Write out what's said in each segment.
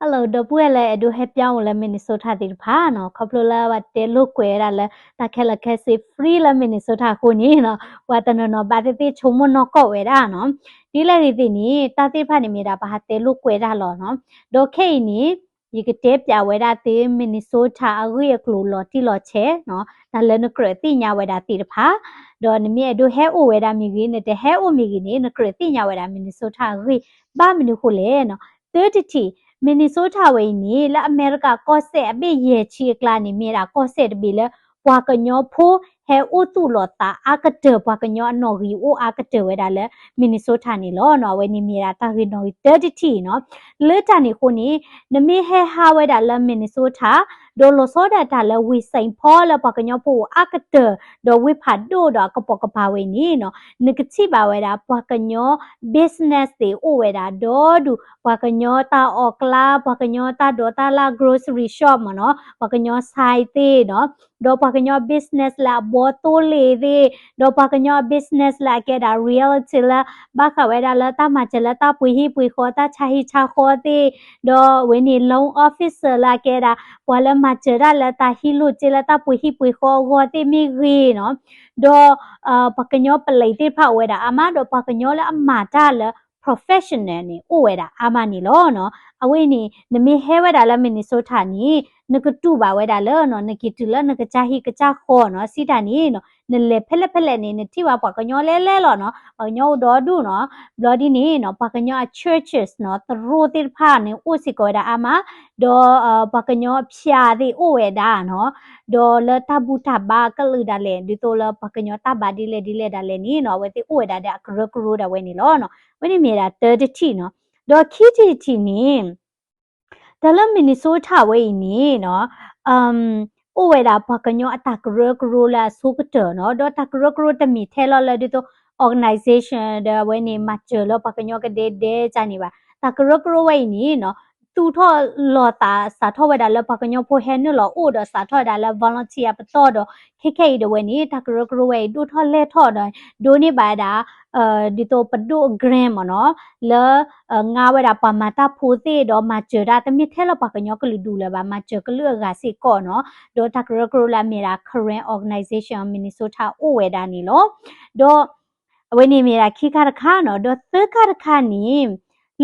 Hello ဒီပုၢ်ဝဲၢ်လၢအဲၣ်ဒိးဟဲပၠီအိၣ်လၢ Minnesota သ့ၣ်တဖၣ်နီၤ, ခီဖျိလၢပှၤတဲလိာ်ကွဲဝဲဒၣ်လၢ တၢ်ခဲလၢာ်ခဲဆ့ free လၢ Minnesota အဃိန့ၣ်နီၤ, ပှၤတနီၤနီၤဘၣ်သ့ၣ်သ့ၣ်ဆိကမိၣ်နီၢ်ကီၢ်ဝဲဒၣ်နီၤ. ဒ်လဲၣ်ဂ့ၤသ့ၣ်န့ၣ် တၢ်သ့ၣ်တဖၣ်န့ၣ်မ့ၢ်ဒၣ်ပှၤဟးတဲလိာ်ကွဲတၢ်လီၤနီၤ. ဒီးခဲအံၤန့ၣ် ယကတဲပၠးဝဲဒၣ်သု Minnesota အဂ့ၢ်အကျိၤလီၤတံၢ်လီၤဆဲးနီၤ, တၢ်လၢနကြၢးသ့ၣ်ညါဝဲဒၣ်သ့ၣ်တဖၣ်, ဒီးနမ့ၢ်အဲၣ်ဒိးဟဲအိၣ်ဝဲဒၣ်မ့ၢ်ဂ့ၤ နတဟဲအိၣ်မ့ၢ်ဂ့ၤန့ၣ် နကြၢးသ့ၣ်ညါဝဲဒၣ် Minnesota အဂ့ၢ် ဘၣ်မနုၤဃိလဲၣ်နီၤ. သၢတထံၣ် Minnesota ဝဲအံၤန့ၣ် လၢအမဲရကၤကီၢ်စဲၣ်အဘ့ၣ်ယဲၢ်ဆံအကျါန့ၣ် မ့ၢ်ဒၣ်ကီၢ်စဲၣ်တဘ့ၣ်လၢ ပှၤကညီဖိဟဲအိၣ်သူၣ်လီၤသးအါကတၢၢ် ပှၤကညီအနီၣ်ဂံၢ်အိၣ်အါကတၢၢ်ဝဲဒၣ်လၢ Minnesota န့ၣ်လီၤနီၤ. အဝဲန့ၣ်မ့ၢ်ဒၣ်တၢ်ဂ့ၢ်နီၣ်ဂံၢ်တၢတထံၣ်နီၤ. လၢတၢ်န့ၣ်အဃိန့ၣ် နမ့ၢ်ဟဲဟးဝဲဒၣ်လၢ Minnesota ဒီးလီၤဆီဒၣ်တၢ်လၢဝ့ၢ် Saint Paul လၢပှၤကညီဖိအိၣ်အါကတၢၢ် ဒီးဝ့ၢ်ဖးဒိၣ်ဒီးအကပိာ်ကပၤဝဲန့ၣ်နီၤ, နကထံၣ်ဘၣ်ဝဲဒၣ် ပှၤကညီ business သ့ၣ်အိၣ်ဝဲဒၣ်ဒီဒူၣ်, ပှၤကညီတၢ်အီၣ်ကျါ, ပှၤကညီတၢ်ဒိးတၢ်လၢ် grocery shop မ့ၢ်နီၤ, ပှၤကညီ ဆိုင်သ့ၣ်နီၤ, ဒီးပှၤကညီ business လၢအဘီသိလ့ၣ်သ့ၣ်, ဒီးပှၤကညီ business လၢအကဲဒၣ် realtor လၢ ဘၣ်ဃးဝဲဒၣ်လၢတၢ်မၤစၢၤလၢတၢ်ပှ့ၤဟံၣ်ပှ့ၤဃီ တၢ်ဆါဟံၣ်ဆါဃီသ့ၣ်, ဒီးဝဲန့ၣ် loan officer လၢအကဲဒၣ် ပှၤလၢမၤစၢၤတၢ်လၢတၢ်ဟံးလိၢ်က့လၢတၢ်ပှ့ၤဟံၣ်ပှ့ၤဃီအဂီၢ်သ့ၣ်မ့ၢ်ဂ့ၤနီၤ, ဒီး ပှၤကညီပလံးသ့ၣ်တဖၣ်အိၣ်ဝဲဒၣ်အါမး, ဒီးပှၤကညီလၢအမၤတၢ်လၢ professional န့ၣ် အိၣ်ဝဲဒၣ်အါမးန့ၣ်လီၤနီၤ. အဝဲန့ၣ် နမ့ၢ်ဟဲဝဲဒၣ်လၢ Minnesota န့ၣ် နကတူၢ်ဘၣ်ဝဲဒၣ်လၢနီၤ, နက့ၤတုၤလၢနကစၢ်ဟံၣ်ကစၢ်ဃီနီၤ, စံးတၢ်န့ၣ်နီၤ, နလဲၤဖဲလဲၣ်ဖဲလဲၣ်န့ၣ် နထံၣ်ဘၣ်ပှၤကညီလဲၣ်လဲၣ်လီၤနီၤ, ပှၤကညီအိၣ်ဒီဒူၣ်နီၤ. ဘျီဒ်န့ၣ်နီၤ, ပှၤကညီအ churches နီၤ, သရိာ်သ့ၣ်တဖၣ်န့ၣ် အိၣ်စ့ၢ်ကီးဝဲဒၣ်အါမး, ဒီး ပှၤကညီဖၠးသ့ၣ်အိၣ်ဝဲဒၣ်နီၤ, ဒီးလၢတၢ်ဘူၣ်တၢ်ဘါကလုာ်ဒၣ်လဲာ် ဒ်သိးလၢပှၤကညီတၢ်ဘါဒ်လဲၣ်ဒ်လဲၣ်ဒၣ်လဲာ်န့ၣ်နီၤ, အဝဲသ့ၣ်အိၣ်ဝဲဒၣ်ဒီးအကရၢကရိဒၣ်ဝဲန့ၣ်လီၤနီၤ. အဝဲန့ၣ်မ့ၢ်ဝဲဒၣ်တၢတထံၣ်နီၤ. ဒီးခံထံၣ်တထံၣ်န့ၣ် တၢ်လၢ Minnesota ဝဲအံၤန့ၣ်နီၤ, အိၣ်ဝဲဒၣ်ပှၤကညီအတၢ်ကရၢကရိလၢအဆိကတၢၢ်နီၤ, ဒီးတၢ်ကရၢကရိတမ့ၢ်ထဲလီၤလၢဒ်သိး organization ဒီးအဝဲန့ၣ် မၤစၢၤလၢပှၤကညီကဒဲဒဲကန့ၣ်ဘၣ်. တၢ်ကရၢကရိဝဲအံၤန့ၣ်နီၤ, သူၣ်ထီၣ်လီၤသးစးထီၣ်ဝဲဒၣ်လၢပှၤကညီဖိဟဲနုာ်လီၤအိၣ်ဒီးစးထီၣ်ဝဲဒၣ်လၢ volunteer ပတီၢ်ဒီး ခဲခဲအံၤဒၣ်ဝဲန့ၣ် တၢ်ကရၢကရိဝဲအံၤဒိၣ်ထီၣ်လဲၢ်ထီၣ်ဒီး ဒိးန့ၢ်ဘၣ်ဝဲဒၣ် ဒ်သိးပဒိၣ် grant မ့ၢ်နီၤ, လၢ ငါဝဲဒၣ်ပှၤမၤတၢ်ဖိသ့ၣ်ဒီးမၤစၢၤတၢ် တမ့ၢ်ထဲလၢပှၤကညီကလုာ်ဒူၣ်လၢၤဘၣ်, မၤစၢၤကလုာ်အဂၤစ့ၢ်ကီးနီၤ. ဒီးတၢ်ကရၢကရိလၢအမ့ၢ်ဒၣ် Karen Organization of Minnesota အိၣ်ဝဲဒၣ်န့ၣ်လီၤ. ဒီးအဝဲန့ၣ်မ့ၢ်ဒၣ်ခံခါတခါနီၤ. ဒီးသၢခါတခါန့ၣ်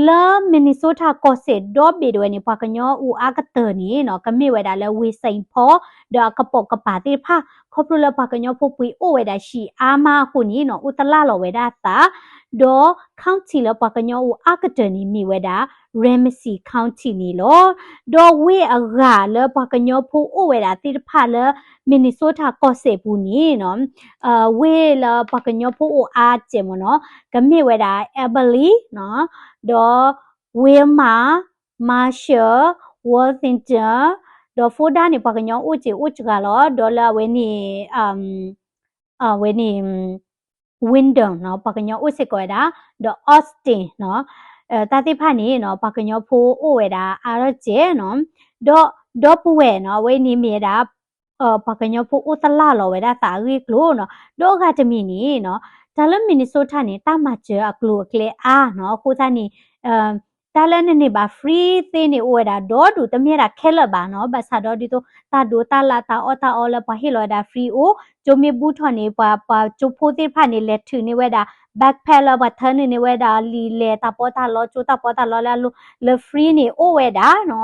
လၢ Minnesota ကီၢ်စဲၣ်ဒီဘ့ၣ်ဒၣ်ဝဲန့ၣ် ပှၤကညီအိၣ်အါကတၢၢ်န့ၣ်နီၤ, ကမ့ၢ်ဝဲဒၣ်လၢဝ့ၢ် Saint Paul ဒီးအကပိာ်ကပၤသ့ၣ်တဖၣ်, ခီဖျိလၢပှၤကညီဖိပှ့ၤအိၣ်ဝဲဒၣ်ဟံၣ်အါမးအဃိန့ၣ်နီၤ, အိၣ်တလၢ်လီၤဝဲဒၣ်သး, ဒီး county လၢပှၤကညီအိၣ်အါကတၢၢ်န့ၣ်မ့ၢ်ဝဲဒၣ် Ramsey County န့ၣ်လီၤ. ဒီးဝ့ၢ်အဂၤလၢပှၤကညီဖိအိၣ်ဝဲဒၣ်သ့ၣ်တဖၣ်လၢ Minnesota ကီၢ်စဲၣ်ပူၤန့ၣ်နီၤ, ဝ့ၢ်လၢပှၤကညီဖိအိၣ်အါစဲးမ့ၢ်နီၤ, ကမ့ၢ်ဝဲဒၣ် Albert Lea နီၤ, ဒီး Willmar, Marshall, Worthington, ဒီး Fulton န့ၣ် ပှၤကညီအိၣ်စ့ၢ်အိၣ်စှၤလီၤ, ဒီးလၢအဝဲန့ၣ် အဝဲန့ၣ် Wyndham နီၤ, ပှၤကညီအိၣ်စ့ၢ်ကီးဝဲဒၣ်, ဒီး Austin နီၤ, တၢ်သ့ၣ်တဖၣ်န့ၣ်နီၤ, ပှၤကညီဖိအိၣ်ဝဲဒၣ်အါထီၣ်စဲးနီၤ, ဒီး ဒီပုၢ်ဝဲၢ်နီၤ, အဝဲန့ၣ်မ့ၢ်ဝဲဒၣ် ပှၤကညီဖိအိၣ်သလၢ်လီၤဝဲဒၣ်သးအဂ့ၢ်အကျိၤနီၤ. ဒီးအဂၤတမံၤန့ၣ်နီၤ, တၢ်လၢ Minnesota န့ၣ် တၢ်မၤစၢၤအကျိၤအကျဲအါနီၤ, အဃိသတးန့ၣ် တၢ်လၢနန့ၢ်ဘၣ် free သ့န့ၣ် အိၣ်ဝဲဒၣ်ဒီဒူၣ် တမ့ၢ်ဒၣ်ခဲလၢာ်ဘၣ်နီၤ, ဘၣ်ဆၣ်ဒီးဒ်သိး တၢ်ဒိးတၢ်လၣ်တၢ်အီၣ်တၢ်အီလၢပှၤဟ့ၣ်လီၤဝဲဒၣ် free အိၣ်, ကၠိမ့ၢ်ဘူးထီၣ်န့ၣ် ပှၤ ပှၤကၠိဖိသ့ၣ်တဖၣ်န့ၣ် လဲၤထုးန့ၢ်ဝဲဒၣ် backpack လၢပှၤထၢနုာ်န့ၢ်ဝဲဒၣ်လံာ်လဲၢ်တၢ်ပီးတၢ်လီ ကၠိတၢ်ပီးတၢ်လီလၢအလိၤ လၢ free န့ၣ် အိၣ်ဝဲဒၣ်နီ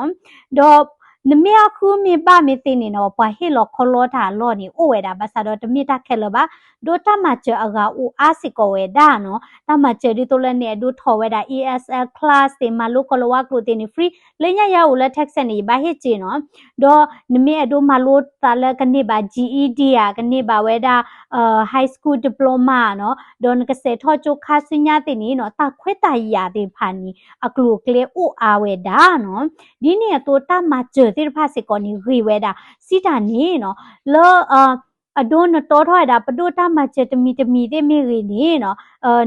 ၤ, ဒီး နမ့ၢ်အဃုမ့ၢ်ဘၣ်မ့ၢ်သ့န့ၣ်နီၤ, ပှၤဟ့ၣ်လီၤခီလီတၢ်အလီၢ်န့ၣ် အိၣ်ဝဲဒၣ်, ဘၣ်ဆၣ်ဒီးတမ့ၢ်တၢ်ခဲလၢာ်ဘၣ်, ဒီးတၢ်မၤစၢၤအဂၤအိၣ်အါစ့ၢ်ကီးဝဲဒၣ်နီၤ, တၢ်မၤစၢၤဒ်သိးလၢနအဲၣ်ဒိးထီၣ်ဝဲဒၣ် E S L class သ့ၣ် မၤလိကီၢ်လၤဝါကျိာ်သ့ၣ်န့ၣ် free, လၢညါယၤအိၣ်လၢ Texas န့ၣ် ယဘၣ်ဟ့ၣ်စ့နီၤ, ဒီးနမ့ၢ်အဲၣ်ဒိးမၤလိသးလၢကန့ၢ်ဘၣ် G E D ဧါ, ကန့ၢ်ဘၣ်ဝဲဒၣ် high school diploma နီၤ, ဒီးနကစးထီၣ်ကၠိခါဆူညါသ့ၣ်န့ၣ်နီၤ, တၢ်ခွဲးတၢ်ယာ်သ့ၣ်တဖၣ်န့ၣ် အကျိၤအကျဲအိၣ်အါဝဲဒၣ်နီၤ, ဒ်န့ၣ်အသိးတၢ်မၤစၢၤသ့ၣ်တဖၣ်စ့ၢ်ကီးန့ၣ်ဂ့ၤဝဲဒၣ်, စံးတၢ်န့ၣ်နီၤ, လၢ အဒိနတီထီၣ်ဝဲဒၣ် ပဒိၣ်တၢ်မၤစၢၤတမံၤတမံၤသ့ၣ်မ့ၢ်ဂ့ၤန့ၣ်နီၤ,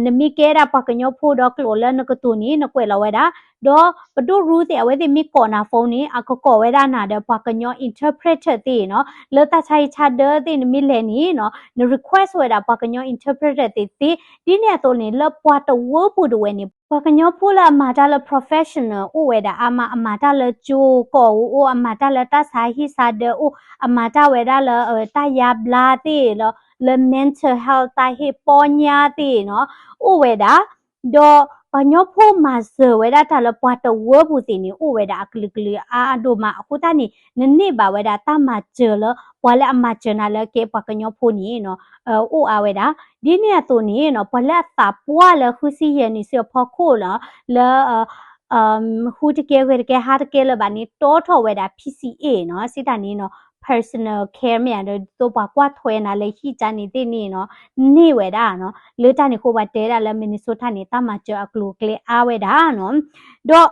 နမ့ၢ်ကဲဒၣ်ပှၤကညီဖိဒီးကျိာ်လၢနကတိၤန့ၣ် နကွဲးလီၤဝဲဒၣ် ဒီးပဒိၣ်ရူသ့ၣ် အဝဲသ့ၣ်မ့ၢ်ကိးနၤ phone န့ၣ် အကကိးဝဲဒၣ်နၤဒီးပှၤကညီ interpreter သ့ၣ်နီၤ, လၢတၢ်ဆါဟံၣ်ဆါဒၢသ့ၣ်နမ့ၢ်လဲၤန့ၣ်နီၤ, န request ဝဲဒၣ်ပှၤကညီ interpreter သ့ၣ်သ့, ဒ်န့ၣ်အသိးန့ၣ် လၢပှၤတဝၢပူၤတဝဲန့ၣ် ပှၤကညီဖိလၢအမၤတၢ်လၢ professional အိၣ်ဝဲဒၣ်အါမး, အမၤတၢ်လၢကၠိကီၢ်အိၣ်, အမၤတၢ်လၢတၢ်ဆါဟံၣ်ဆါဒၢအိၣ်, အမၤတၢ်ဝဲဒၣ်လၢ တၢ်ယါဘျါသ့ၣ်လီၤ, လၢ mental health တၢ်ဟ့ၣ်ပီညါသ့ၣ်နီၤ, အိၣ်ဝဲဒၣ် ဒီးပှၤကညီဖိမၤစၢၤဝဲဒၣ်တၢ်လၢပှၤတဝၢပူၤသ့ၣ်န့ၣ် အိၣ်ဝဲဒၣ်အကလုာ်ကလုာ်အါဒိၣ်မး, အဃိသတးန့ၣ် နန့ၢ်ဘၣ်ဝဲဒၣ်တၢ်မၤစၢၤလၢ ပှၤလၢအမၤစၢၤနၤလၢကဲပှၤကညီဖိန့ၣ်နီၤ, အိၣ်အါဝဲဒၣ်. ဒ်န့ၣ်အသိးန့ၣ်နီၤ, ပှၤလၢအသးပှၢ်လၢဃုဆံယဲၢ်နံၣ်ဆူအဖီခိၣ်လီၤ, လၢ ဟူးတကဲဂဲၤတကဲဟးတကဲလၢၤဘၣ်န့ၣ် တီထီၣ်ဝဲဒၣ် P C A နီၤ, စံးတၢ်န့ၣ်နီၤ, personal care မ့ၢ်ဧါ, ဒ်သိးပှၤကွၢ်ထွဲနၤလၢဟံၣ်ကၢ်န့ၣ်သ့ၣ်န့ၣ်နီၤ, န့ၢ်ဝဲဒၣ်နီၤ. လၢတၢ်န့ၣ်အဃိ ပှၤတဲဒၣ်လၢ Minnesota န့ၣ် တၢ်မၤစၢၤအကျိၤအကျဲအါဝဲဒၣ်နီၤ. ဒီး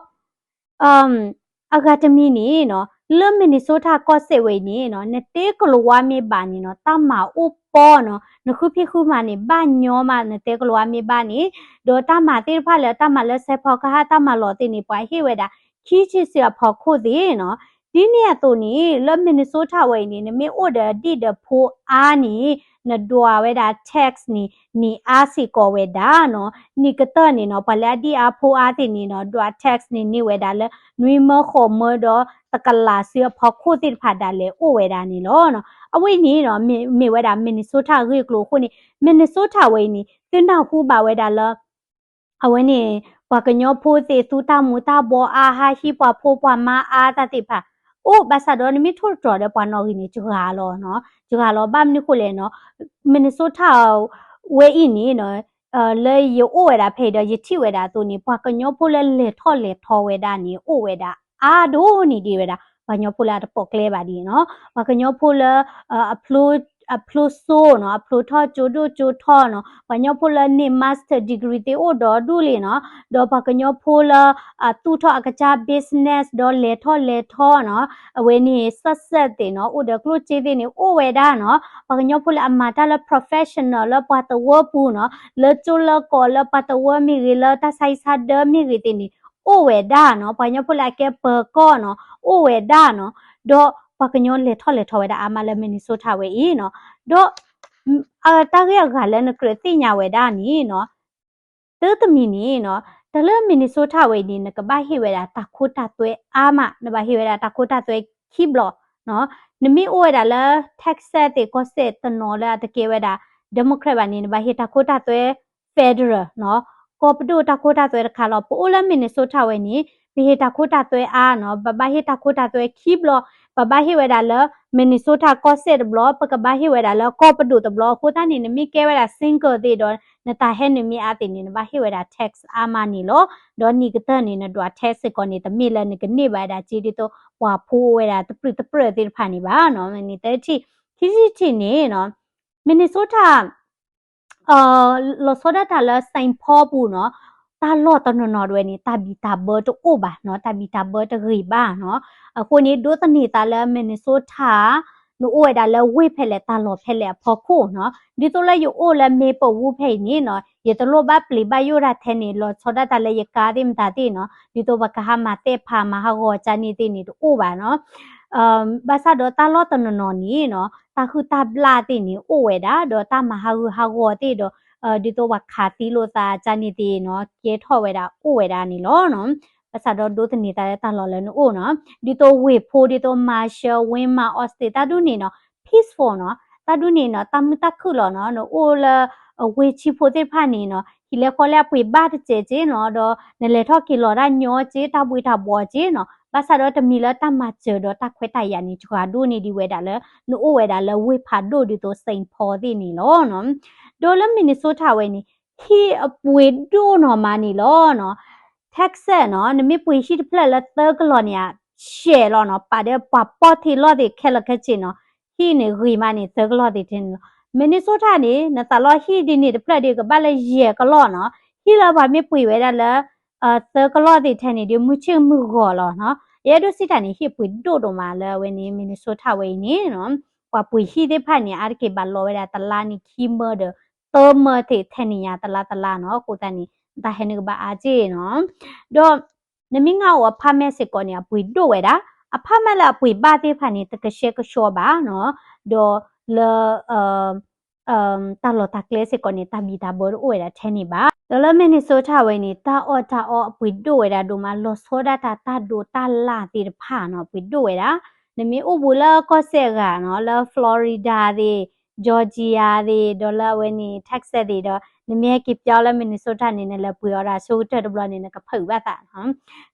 အဂၤတမံၤန့ၣ်နီၤ, လၢ Minnesota ကီၢ်စဲၣ်ဝဲအံၤန့ၣ်နီၤ, နတဲကလၤဝါမ့ၢ်ဘၣ်န့ၣ်နီၤ, တၢ်မၤအိၣ်ပီနီၤ, နဃုဖံးဃုမၤန့ၣ် ဘၣ်ညီမး နတဲကလၤဝါမ့ၢ်ဘၣ်န့ၣ်, ဒီးတၢ်မၤသ့ၣ်တဖၣ်လၢတၢ်မၤလၢစဲးဖီကဟၣ်တၢ်မၤလီၤသ့ၣ်န့ၣ် ပှၤဟ့ၣ်ဝဲဒၣ် ခံဆံဆူအဖီခိၣ်သ့ၣ်နီၤ. ဒ်န့ၣ်အသိးန့ၣ် လၢ Minnesota ဝဲအံၤန့ၣ် နမ့ၢ်အိၣ်ဒီးအဒံၣ်ဒီးဖိအါန့ၣ် နဒွးဝဲဒၣ် tax န့ၣ် န့ၢ်အါစ့ၢ်ကီးဝဲဒၣ်နီၤ. နံၣ်ကတၢၢ်န့ၣ်နီၤ, ပှၤလၢအဒံၣ်အါဖိအါသ့ၣ်န့ၣ်နီၤ, ဒွး tax န့ၣ် န့ၢ်ဝဲဒၣ်လၢ နွံမၢဃိးမၢဒီးတကလးဆူအဖီခိၣ်သ့ၣ်တဖၣ်ဒၣ်လဲာ်အိၣ်ဝဲဒၣ်န့ၣ်လီၤ. အဝဲအံၤန့ၣ်နီၤ, မ့ၢ်ဝဲဒၣ် Minnesota အဂ့ၢ်အကျိၤအဃိန့ၣ် Minnesota ဝဲအံၤန့ၣ် သုနၢ်ဟူဘၣ်ဝဲဒၣ်လၢ အဝဲန့ၣ် ပှၤကညီဖိသ့ၣ်သူတၢ်မူၤတၢ်ဘှီးအါ, ဟးဟံးပှၤဖိပှၤမါအါတၢ်သ့ၣ်တဖၣ် အိၣ်ဘၣ်ဆၣ်ဒီး နမ့ၢ်ထိၣ်သတြီၤဒီးပှၤနီၣ်ဂံၢ်န့ၣ် စှၤလီၤနီၤ, စှၤလီၤ. ဘၣ်မနုၤဃိလဲၣ်နီၤ, Minnesota ဝဲအံၤန့ၣ်နီၤ, လၢယအိၣ်ဝဲဒၣ်ဖဲအံၤဒီး ယထံၣ်ဝဲဒၣ်အသိးန့ၣ် ပှၤကညီဖိလၢလဲၤထီၣ်လဲၤထီဝဲဒၣ်န့ၣ် အိၣ်ဝဲဒၣ်အါဒိၣ်န့ၢ်ဒံးဝဲဒၣ် ပှၤကညီဖိလၢအတပိာ်ကျဲဘၣ်ဒံးနီၤ. ပှၤကညီဖိလၢ အဖျိစိနီၤ, အဖျိထီၣ်ကၠိဒိၣ်ကၠိထီနီၤ, ပှၤကညီဖိလၢန့ၢ် master degree သ့ၣ်အိၣ်ဒီးဒူၣ်လံနီၤ, ဒီးပှၤကညီဖိလၢ အသူၣ်ထီၣ်အကစၢ် business ဒီးလဲၤထီၣ်လဲၤထီနီၤ, အဝဲန့ၣ်စၢၣ်စဲၣ်သ့ၣ်နီၤ, အိၣ်ဒီးကျိၣ်စ့သ့ၣ်န့ၣ် အိၣ်ဝဲဒၣ်နီၤ. ပှၤကညီဖိလၢအမၤတၢ်လၢ professional လၢပှၤတဝၢပူၤနီၤ, လၢကၠိလၢကီးလၢပှၤတဝၢမ့ၢ်ဂ့ၤ, လၢတၢ်ဆါဟံၣ်ဆါဒၢမ့ၢ်ဂ့ၤသ့ၣ်န့ၣ် အိၣ်ဝဲဒၣ်နီၤ. ပှၤကညီဖိလၢအကဲပၢၤကီၢ်နီၤ, အိၣ်ဝဲဒၣ်နီၤ. ဒီးပှၤကညီလဲၤထီၣ်လဲၤထီဝဲဒၣ်အါမးလၢ Minnesota ဝဲအံၤနီၤ. ဒီး တၢ်ဂ့ၢ်အဂၤလၢနကြၢးသ့ၣ်ညါဝဲဒၣ်န့ၣ်နီၤ, တၢ်တမံၤန့ၣ်နီၤ, တၢ်လၢ Minnesota ဝဲအံၤန့ၣ် နကဘၣ်ဟ့ၣ်ဝဲဒၣ်တၢ်ခိတၢ်သွဲအါမး, နဘၣ်ဟ့ၣ်ဝဲဒၣ်တၢ်ခိတၢ်သွဲခံဘျီနီၤ. နမ့ၢ်အိၣ်ဝဲဒၣ်လၢ Texas သ့ၣ်ကီၢ်စဲၣ်တနီၤလၢအတကဲဝဲဒၣ် Democrat ဘၣ်န့ၣ် နဘၣ်ဟ့ၣ်တၢ်ခိတၢ်သွဲ federal နီၤ, ကီၢ်ပဒိၣ်တၢ်ခိတၢ်သွဲတခါလီၤ. ပအိၣ်လၢ Minnesota ဝဲန့ၣ် ပဟ့ၣ်တၢ်ခိတၢ်သွဲအါနီၤ, ပဘၣ်ဟ့ၣ်တၢ်ခိတၢ်သွဲခံဘျီ, ပဘၣ်ဟ့ၣ်ဝဲဒၣ်လၢ Minnesota ကီၢ်စဲၣ်တဘျီ, ပကဘၣ်ဟ့ၣ်ဝဲဒၣ်လၢကီၢ်ပဒိၣ်တဘျီ. အဃိသတးန့ၣ် နမ့ၢ်ကဲဝဲဒၣ် single သ့ၣ်ဒီး နတၢ်ဟဲနုာ်မ့ၢ်အါသ့ၣ်န့ၣ် နဘၣ်ဟ့ၣ်ဝဲဒၣ် tax အါမးန့ၣ်လီၤ. ဒီးနံၣ်ကတၢၢ်န့ၣ် နဒွး tax စ့ၢ်ကီးန့ၣ် တမ့ၢ်လၢနကန့ၢ်ဘၣ်ဝဲဒၣ်စ့ဒ်သိး ပှၤဖိအိၣ်ဝဲဒၣ်တပြုၢ်တပြၢးသ့ၣ်တဖၣ်န့ၣ်ဘၣ်နီၤ. န့ၣ်သၢထံၣ်, ခံထံၣ်တထံၣ်န့ၣ်နီၤ, Minnesota လီၤဆီဒၣ်တၢ်လၢ Saint Paul ပူၤနီၤ, တၢ်လီၢ်တနီၤနီၤတဝဲန့ၣ် တၢ်ဘံၣ်တၢ်ဘၢတအိၣ်ဘၣ်နီၤ, တၢ်ဘံၣ်တၢ်ဘၢတဂ့ၤဘၣ်နီၤ. အဃိန့ၣ် ဒိးသန့ၤသးလၢ Minnesota နအိၣ်ဝဲဒၣ်လၢဝ့ၢ်ဖဲလဲၣ် တၢ်လီၢ်ဖဲလဲၣ်အဖီခိၣ်နီၤ. ဒ်သိးလၢယအိၣ်လၢ Maplewood ဖဲအံၤန့ၣ်နီၤ, ယတလိၣ်ဘၣ်ပျံၤဘၣ်ယိၣ်ဒၣ်ထဲန့ၣ် လီၤဆီဒၣ်တၢ်လၢယကါသ့ၣ်မတၤသ့ၣ်နီၤ, ဒ်သိးပှၤကဟးမၤသဲၣ်ဖးမၤဟးဂီၤကန့ၣ်သ့ၣ်န့ၣ် တအိၣ်ဘၣ်နီၤ. ဘၣ်ဆၣ်ဒီးတၢ်လီၢ်တနီၤနီၤန့ၣ်နီၤ, တၢ်ဟုၣ်တၢ်ဘျၣ်သ့ၣ်န့ၣ် အိၣ်ဝဲဒၣ်, ဒီးတၢ်မၤဟးဂူာ်ဟးဂီၤသ့ၣ်ဒီး ဒ်သိးပှၤခးသံလိာ်သးကန့ၣ်သ့ၣ်နီၤ, ကဲထီၣ်ဝဲဒၣ်အိၣ်ဝဲဒၣ်န့ၣ်လီၤနီၤ. ဘၣ်ဆၣ်ဒီးဒိးသန့ၤသးလၢတၢ်လီၢ်လၢနအိၣ်နီၤ, ဒ်သိးဝ့ၢ်ဖိ ဒ်သိး Marshall, Wimer, Austin တၢ်ဒ်န့ၣ်နီၤ, peaceful နီၤ, တၢ်ဒ်န့ၣ်နီၤ, တၢ်မုာ်တၢ်ခုၣ်လီၤနီၤ. နအိၣ်လၢ ဝ့ၢ်ဆံးဖိသ့ၣ်တဖၣ်န့ၣ်နီၤ, ဟံၣ်လဲဃီလဲအပှ့ၤဘၣ်တစဲးက့နီၤ, ဒီးနလဲၤထီၣ်က့ၤလီၤတၢ်ညီက့, တၢ်ဘှံးတၢ်ဘှီးက့နီၤ. ဘၣ်ဆၣ်ဒီးတမံၤလၢတၢ်မၤစၢၤဒီးတၢ်ခွဲးတၢ်ယာ်န့ၣ် စှၤဒိၣ်န့ၢ်ဒံးဝဲဒၣ်လၢ နအိၣ်ဝဲဒၣ်လၢဝ့ၢ်ဖးဒိၣ်ဒ်သိး Saint Paul သ့ၣ်န့ၣ်လီၤနီၤ. ဒီးလၢ Minnesota ဝဲန့ၣ် ဟံၣ်အပှ့ၤဒိၣ်နီၢ်မးန့ၣ်လီၤနီၤ. Texas နီၤ, နမ့ၢ်ပှ့ၤဟံၣ်တဖျၢၣ်လၢသၢကလီၢ်န့ၣ် ရှဲးလီၤနီၤ, ပာ်ဒီးပှၤပီၢ်ထံလီၢ်သ့ၣ်ခဲလၢာ်ခဲဆ့နီၤ, ဟံၣ်န့ၣ်ဂ့ၤမးန့ၣ် သၢကလီၢ်သ့ၣ်ထဲန့ၣ်လီၤ. Minnesota န့ၣ် နသးလီဟံၣ်ဒ်န့ၣ်တဖျၢၣ်ဒီးကဘၣ်လၢယဲၢ်ကလီၢ်နီၤ, ဟံၣ်လၢပှၤမ့ၢ်ပှ့ၤဝဲဒၣ်လၢ သၢကလီၢ်သ့ၣ်ထဲန့ၣ်ဒီး မုၢ်ဆ့ၣ်မုၢ်ဂီၤလီၤနီၤ. ယအဲၣ်ဒိးစံးတၢ်န့ၣ် ဟံၣ်ပှ့ၤဒိၣ်ဒိၣ်မးလၢအဝဲန့ၣ် Minnesota ဝဲအံၤန့ၣ်နီၤ, ပှၤပှ့ၤဟံၣ်သ့ၣ်တဖၣ်န့ၣ် အါတက့ၢ်ဘၣ်လီၤဝဲဒၣ်တလါန့ၣ် ခံမၢဒီး သၢမၢသ့ၣ်ထဲန့ၣ်ညါတလါတလါနီၤ, အဃိသတးန့ၣ် တၢ်ဟဲနုာ်ကဘၣ်အါက့ၢ်နီၤ. ဒီး နမ့ၢ်ငၢ်အီၤ apartment စ့ၢ်ကီးန့ၣ် အပှ့ၤဒိၣ်ဝဲဒၣ်, apartment လၢအပှ့ၤဘၣ်သ့ၣ်တဖၣ်န့ၣ် တကဆှဲကဆှီဘၣ်နီၤ, ဒီးလၢ တၢ်လီၢ်တၢ်ကျဲစ့ၢ်ကီးန့ၣ် တၢ်ဘံၣ်တၢ်ဘၢတအိၣ်ဝဲဒၣ်ထဲန့ၣ်ဘၣ်. ဒီးလၢ Minnesota ဝဲန့ၣ် တၢ်အီၣ်တၢ်အီအပှ့ၤဒိၣ်ဝဲဒၣ်ဒိၣ်မး, လီၤဆီဒၣ်တၢ်တၢ်ဒိးတၢ်လၣ်သ့ၣ်တဖၣ်နီၤ ပှ့ၤဒိၣ်ဝဲဒၣ်. နမ့ၢ်အိၣ်ဘူးလၢကီၢ်စဲၣ်အဂၤနီၤ, လၢ Florida သ့ၣ်, Georgia သ့ၣ်, ဒီးလၢအဝဲန့ၣ် Texas သ့ၣ်ဒီး နမ့ၢ်ဟဲက့ၤပၠီလၢ Minnesota န့ၣ် နလဲၤပှ့ၤအီၤဒီးအဆိကတၢၢ်တဘျီန့ၣ် နကဖုးဘၣ်သးနီ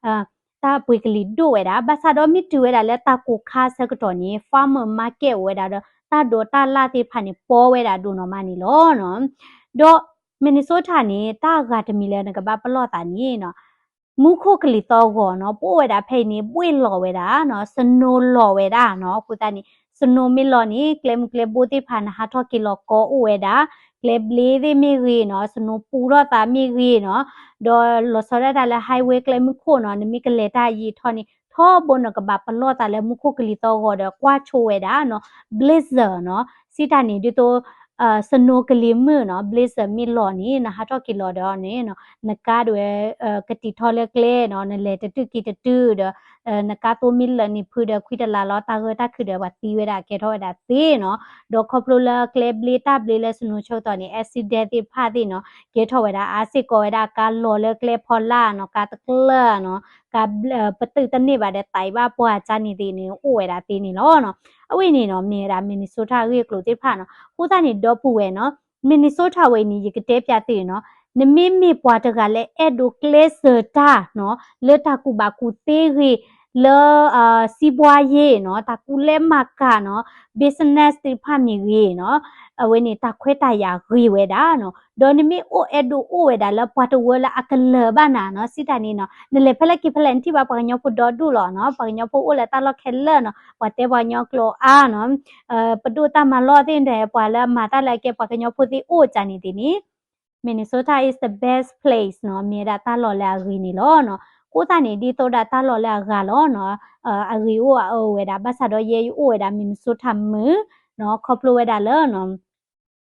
ၤ. တၢ်ပှ့ၤကလံၤဒိၣ်ဝဲဒၣ်, ဘၣ်ဆၣ်ဒီးမ့ၢ်တုၤဝဲဒၣ်လၢတၢ်ကိၢ်ခါဆၢကတီၢ်န့ၣ် farmer market အိၣ်ဝဲဒၣ်ဒီး တၢ်ဒိးတၢ်လၣ်သ့ၣ်တဖၣ်န့ၣ် ပီဝဲဒၣ်ဒိၣ်နီၢ်မးန့ၣ်လီၤနီၤ. ဒီး Minnesota န့ၣ် တၢ်ဂၤတမံၤလၢနကဘၣ်ပလီၢ်သးန့ၣ်နီၤ, မူခိၣ်ကလံၤသီအဂီၤနီၤ ပအိၣ်ဝဲဒၣ်ဖဲအံၤန့ၣ် ဘှ့ၣ်လီၤဝဲဒၣ်နီၤ, snow လီၤဝဲဒၣ်နီၤ. အဃိသတးန့ၣ် snow မ့ၢ်လီၤန့ၣ် ကျဲမုၢ်ကျဲဘိသ့ၣ်တဖၣ် နဟးထီၣ်က့ၤလီၤကီအိၣ်ဝဲဒၣ်, ကျဲဘျ့သ့ၣ်မ့ၢ်ဂ့ၤနီၤ, snow ပူထီၣ်သးမ့ၢ်ဂ့ၤနီၤ, ဒီးလီၤဆီဒၣ်တၢ်လၢ highway ကျဲမုၢ်ခိၣ်နီၤ, နမ့ၢ်ကလဲၤတၢ်ယံာ်ထီၣ်န့ၣ် ထီဘိနကဘၣ်ပလီၢ်သးလၢမူခိၣ်ကလံၤသီအဂီၤဒီး ကွၢ်ဆိဝဲဒၣ်နီၤ, blizzard နီၤ, စံးတၢ်န့ၣ် ဒ်သိး snow ကလံၤမုၢ်နီၤ, blizzard မ့ၢ်လီၤန့ၣ် နဟးထီၣ်က့ၤလီၤဒီးန့ၣ်နီၤ, နကါဒွဲ ကတံာ်ထီလၢကျဲနီၤ, နလဲၤတတုၢ်က့ၤတတုၢ်ဒီး နကါသိမ့ၢ်လၢာ်န့ၣ်ဖုဒီး ခွံတလးလီၤ တၢ်ဂၢၢ်တၢ်ခုၣ်ဒီး ပှၤသံဝဲဒၣ်ကဲထီၣ်ဝဲဒၣ်သ့နီၤ. ဒီးခီဖျိလၢကျဲဘျ့တၢ်ဘျ့လၢ snow ဆၢကတီၢ်န့ၣ် accident သ့ၣ်တဖၣ်သ့ၣ်နီၤ ကဲထီၣ်ဝဲဒၣ်အါစ့ၢ်ကီးဝဲဒၣ် ကါလီၤလၢကျဲဖီလာ်နီၤ, ကါတကျၢၢ်နီၤ, ကါ ပတုာ်တန့ၢ်ဘၣ်ဒီး သံဘၣ်ပှၢ်ကါန့ၣ်သ့ၣ်န့ၣ် အိၣ်ဝဲဒၣ်သ့န့ၣ်လီၤနီၤ. အဝဲန့ၣ်နီၤ မ့ၢ်ဝဲဒၣ် Minnesota အဂ့ၢ်အကျိၤသ့ၣ်တဖၣ်နီၤ. အဃိသတးန့ၣ် ဒီပုၢ်ဝဲၢ်နီၤ Minnesota ဝဲအံၤန့ၣ် ယကတဲပၠးသုနီၤ, နမ့မ့ၢ်ပှၤတဂၤလၢအဲၣ်ဒိးကျဲးစၢးတၢ်နီၤ လၢတၢ်ကူၣ်ဘၣ်ကူၣ်သ့ဂ့ၤ လၢ စံးဘှါယ့ၣ်နီၤ, တၢ်ကူလဲမၤကၤနီၤ, business သ့ၣ်တဖၣ်မ့ၢ်ဂ့ၤနီၤ, အဝဲန့ၣ်တၢ်ခွဲးတၢ်ယာ်ဂ့ၤဝဲဒၣ်နီၤ. ဒီးနမ့ၢ်အိၣ်အဲၣ်ဒိးအိၣ်ဝဲဒၣ်လၢပှၤတဝၢလၢအကလၢၤဘၣ်နၤနီၤ, စံးတၢ်န့ၣ်နီၤ နလဲၤဖဲလဲၣ်က့ၤဖဲလဲၣ် နထံၣ်ဘၣ်ပှၤကညီဖိဒီဒူၣ်လီၤနီၤ, ပှၤကညီဖိအိၣ်လၢတၢ်လီၢ်ခဲလၢာ်နီၤ, ပှၤတဲပှၤကညီကျိာ်အါနီၤ, ပဒိၣ်တၢ်မၤလီၢ်သ့ၣ်ဒီး ပှၤလၢအမၤတၢ်လၢအကဲပှၤကညီဖိသ့ၣ်အိၣ် ကၢ်န့ၣ်သ့ၣ်န့ၣ် Minnesota is the best place နီၤ, မ့ၢ်ဝဲဒၣ်တၢ်လီၢ်လၢအဂ့ၤန့ၣ်လီၤနီၤ. အဃိသတးန့ၣ် ဒ်သိးဒၣ်တၢ်လီၢ်လၢအဂၤလီၤနီၤ, အဂ့ၤအိၣ်အအၢဝဲဒၣ်, ဘၣ်ဆၣ်ဒီးယဲယအိၣ်ဝဲဒၣ် Minnesota မုၢ်နီၤ, ခီဖျိဝဲဒၣ်လၢ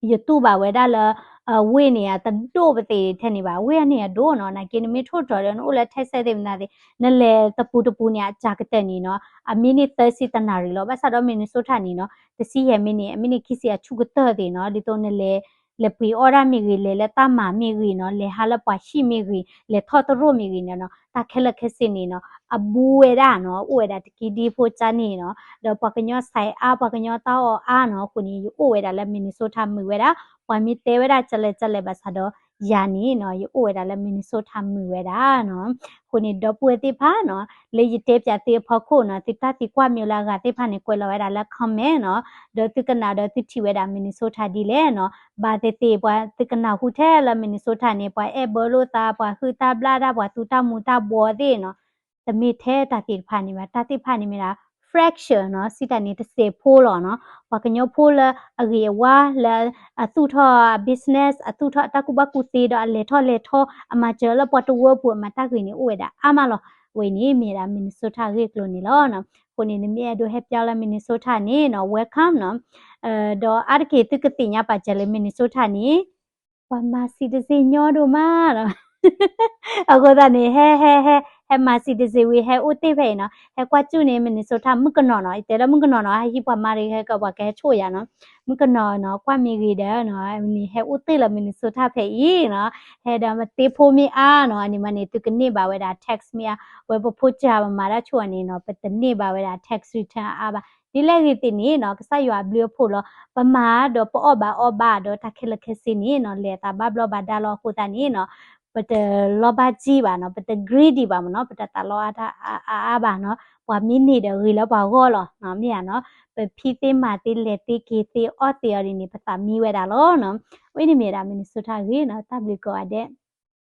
ယတူၢ်ဘၣ်ဝဲဒၣ်လၢ ဝ့ၢ်န့ၣ် အတဒိၣ်ပသ့ၣ်ထဲန့ၣ်ဘၣ်, ဝ့ၢ်န့ၣ်အဒိၣ်နီၤ, နာ်က့နမ့ၢ်ထိၣ်တြီၤဒီး နအိၣ်လၢ Texas သ့ၣ်မနုၤသ့ၣ် နလဲၤတပူၤတပူၤန့ၣ် အစှၤကတၢၢ်န့ၣ်နီၤ အမံးနံးသၢဆံတနၣ်ရံၣ်လီၤ. ဘၣ်ဆၣ်ဒီး Minnesota န့ၣ်နီၤ တဆံယဲၢ်မံးနံး အမံးနံးခံဆံအဆူၣ်ကတၢၢ်သ့ၣ်နီၤ, ဒ်သိးနလဲၤ လဲၤပှ့ၤအီၣ်ဒၣ်မ့ၢ်ဂ့ၤ, လဲၤလၢတၢ်မၤမ့ၢ်ဂ့ၤနီၤ, လဲၤဟးလၢပှၤဟံၣ်မ့ၢ်ဂ့ၤ, လဲၤထီၣ်တရိၣ်မ့ၢ်ဂ့ၤန့ၣ်နီၤ, တၢ်ခဲလၢာ်ခဲဆ့န့ၣ်နီၤ အဘူးဝဲဒၣ်နီၤ, အိၣ်ဝဲဒၣ်တကံဒံဖိကၢ်န့ၣ်နီၤ, ဒီးပှၤကညီစဲးအါ ပှၤကညီတၢ်အီၣ်အါနီၤ, အဃိန့ၣ် ယအိၣ်ဝဲဒၣ်လၢ Minnesota မုၢ်ဝဲဒၣ်, ပှၤမ့ၢ်တဲဝဲဒၣ်ကလဲၣ်ကလဲၣ်ဘၣ်ဆၣ်ဒီး ယၤန့ၣ်နီၤ ယအိၣ်ဝဲဒၣ်လၢ Minnesota မုၢ်ဝဲဒၣ်နီၤ. အဃိန့ၣ် ဒီပုၢ်ဝဲၢ်သ့ၣ်တဖၣ်နီၤ လၢယတဲပၠးသုအဖီခိၣ်နီၤ သုတၢ်သံကွၢ်မ့ၢ်လၢအဂၤသ့ၣ်တဖၣ်န့ၣ် ကွဲးလီၤဝဲဒၣ်လၢ comment နီၤ, ဒီးသုကနၣ်ဒီးသုထံၣ်ဝဲဒၣ် Minnesota ဒ်လဲၣ်နီၤ, ဘၣ်သ့ၣ်သ့ၣ်ပှၤ သုကနၢ်ဟူထဲလၢ Minnesota န့ၣ် ပှၤအဲၣ်ဘၢလိာ်သး ပှၤဟုၣ်တၢ်ဘျၣ်တၢ် ပှၤသူတၢ်မူၤတၢ်ဘှီးသ့ၣ်နီၤ, တမ့ၢ်ထဲတၢ်သ့ၣ်တဖၣ်န့ၣ်ဘၣ်, တၢ်သ့ၣ်တဖၣ်န့ၣ်မ့ၢ်ဒၣ် fraction နီၤ, စံးတၢ်န့ၣ် တစဲးဖိလီၤနီၤ, ပှၤကညီဖိလၢအဂ့ၤအဝါလၢ အသူၣ်ထီၣ် business အသူၣ်ထီၣ်အတၢ်ကူၣ်ဘၣ်ကူၣ်သ့ဒီးအလဲၤထီၣ်လဲၤထီ အမၤစၢၤလၢပှၤတဝၢပူၤ အမၤတၢ်ဂ့ၤန့ၣ်အိၣ်ဝဲဒၣ်အါမးလီၤ. အဝဲန့ၣ်မ့ၢ်ဒၣ် Minnesota အဂ့ၢ်အကျိၤန့ၣ်လီၤ. အဃိန့ၣ် နမ့ၢ်အဲၣ်ဒိးဟဲပၠီလၢ Minnesota န့ၣ်နီၤ welcome နီၤ, ဒီးအါတက့ၢ်သုကသ့ၣ်ညါပာ်စၢၤလၢ Minnesota န့ၣ် ပှၤမၤ citizen ညီဒိၣ်မးနီၤ. အဃိသတးန့ၣ် ဟဲ ဟဲ ဟဲ ဟဲမၤ citizen ဝံၤ ဟဲအိၣ်တ့ၢ်ဖဲအံၤနီၤ, ဟဲကွၢ်စူၣ်န့ၣ် Minnesota မုၣ်ကနီၤနီၤ, ယတဲလၢမုၣ်ကနီၤနီၤ ဟဲဟံးပှၤမါရံ ဟဲကပှၤကဟဲဆိၣ်ယၤနီၤ, မုၣ်ကနီၤနီၤ ကွၢ်မ့ၢ်ဂ့ၤဒီးနီၤ န့ၣ်ဟဲအိၣ်တ့ၢ်လၢ Minnesota ဖဲအံၤနီၤ, ဟဲဒီးမ့ၢ်သ့ဖိမ့ၢ်အါနီၤ, အန့ၣ်မးန့ၣ် သုကန့ၢ်ဘၣ်ဝဲဒၣ် tax မ့ၢ်အါ, ဝဲပဖိစၢ်ပမၤတၢ်ဆိၣ်အန့ၣ်နီၤ ပတန့ၢ်ဘၣ်ဝဲဒၣ် tax return အါဘၣ်. ဒ်လဲၣ်ဂ့ၤသ့ၣ်န့ၣ်နီၤ ကစၢ်ယွၤအဘျုးအဖှိၣ်လီၤ, ပမၤဒီးပအီၣ်ဘၣ်အီဘၣ်ဒီးတၢ်ခဲလၢာ်ခဲဆ့န့ၣ်နီၤ လဲၤအသးဘၣ်ဘျီးဘၣ်ဒါလီၤ. အဃိသတးန့ၣ်နီၤ ပတလီၤဘၣ်ကံဘၣ်နီၤ, ပတ greedy ဘၣ်မ့ၢ်နီၤ, ပတသးလီအါတၢ်အါအါဘၣ်နီၤ, ပှၤမ့ၢ်န့ၢ်ဒီးဂ့ၤလၢပှၤဂီၢ်လီၤ, မ့ၢ်ဧါနီၤ, ပဖံးသ့မၤသ့လဲၤသ့က့ၤသ့အီၣ်သ့အီၤဒ်န့ၣ် ပသးမံဝဲဒၣ်လီၤနီၤ. အဝဲန့ၣ်မ့ၢ်ဝဲဒၣ် Minnesota အဂ့ၢ်နီၤ, တၢ်ဘျုးကိးဂၤဒဲး.